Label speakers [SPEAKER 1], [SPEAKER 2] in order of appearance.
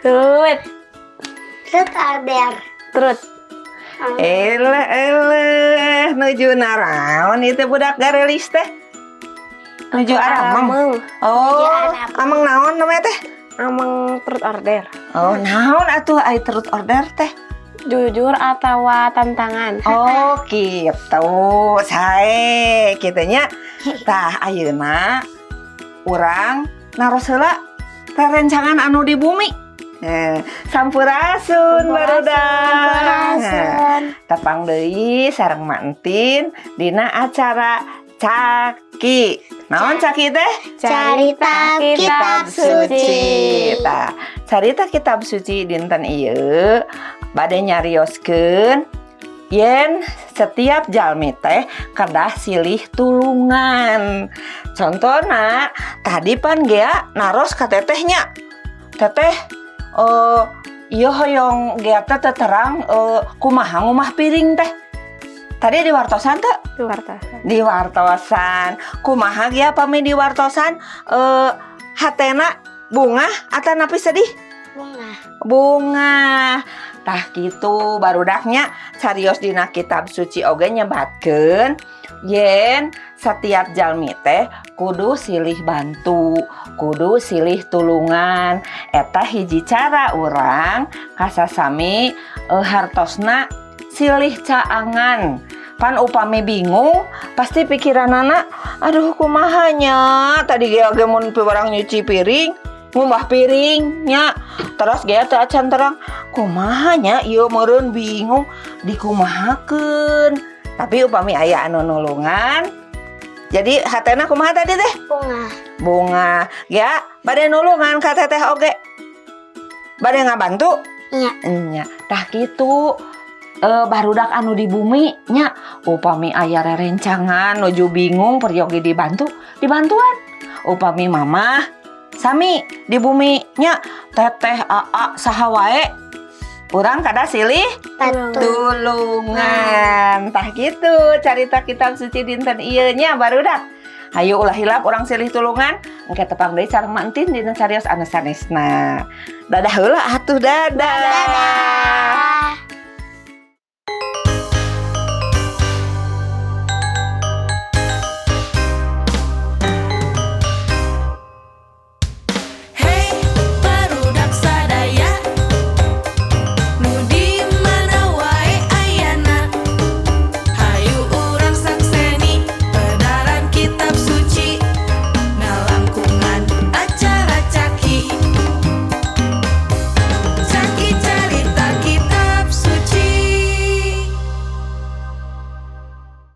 [SPEAKER 1] Truth.
[SPEAKER 2] Truth or dare?
[SPEAKER 1] Truth.
[SPEAKER 3] Eleh eleh, nuju naraon itu budak garelis teh? Nuju arameng. Oh,
[SPEAKER 2] Nuju arameng.
[SPEAKER 3] Ameng naon namanya teh?
[SPEAKER 1] Ameng truth or dare.
[SPEAKER 3] Oh, naon atuh ai truth or dare teh?
[SPEAKER 1] Jujur atau tantangan.
[SPEAKER 3] Oh, gitu. Sae kitu nya. Tah, ayeuna urang naros heula rerencangan anu di bumi. Eh, sampurasun, barudak.
[SPEAKER 2] Sampurasun.
[SPEAKER 3] Tepang deui sareng Mak Entin dina acara Caki. Naon Caki teh?
[SPEAKER 2] Carita Kitab Suci.
[SPEAKER 3] Tah, carita kitab suci dinten ieu bade nyarioskeun yen setiap jalmi teh kedah silih tulungan. Contohna tadi pan Gea naros ka tetehnya. Teteh, eh, ieu hoyong Gea teh teu terang, eh, kumaha ngumah piring teh. Tadi diwartosan teu?
[SPEAKER 1] Diwartosan.
[SPEAKER 3] Diwartosan. Kumaha Gea pami diwartosan, eh, hatena bungah atanapi sedih?
[SPEAKER 2] Bungah.
[SPEAKER 3] Bungah. Tah gitu, barudaknya, carios dina kitab suci oge nyebatkeun yen setiap jalmi teh kudu silih bantu, kudu silih tulungan. Eta hiji cara urang kasasami, eh, hartosna silih caangan. Pan upami bingung pasti pikiranana, "Aduh, kumaha nya?" Tadi ge oge mun piwarang nyuci piring, ngumbah piringnya, terus ge teu acan terang kumaha nya ieu, meureun bingung dikumahakeun. Tapi upami aya anu nulungan, jadi hatena kumaha tadi teh?
[SPEAKER 2] Bungah.
[SPEAKER 3] Bungah ya. Bade nulungan ka teteh oge, bade ngabantu?
[SPEAKER 2] Iya.
[SPEAKER 3] Nya, tah kitu, eh, barudak anu di bumi nya, upami aya rerencangan nuju bingung, peryogi dibantu, dibantuan. Upami mama sami di bumi nya, teteh, aa, saha wae, urang kedah silih
[SPEAKER 2] Bantu.
[SPEAKER 3] Tulungan. Tah gitu carita kitab suci dinten ieu nya, barudak. Hayu, ulah hilap urang silih tulungan. Engke tepang deui sareng Mak Entin dina carios anu sanesna. Dadah heula atuh, dadah.
[SPEAKER 2] Dadah.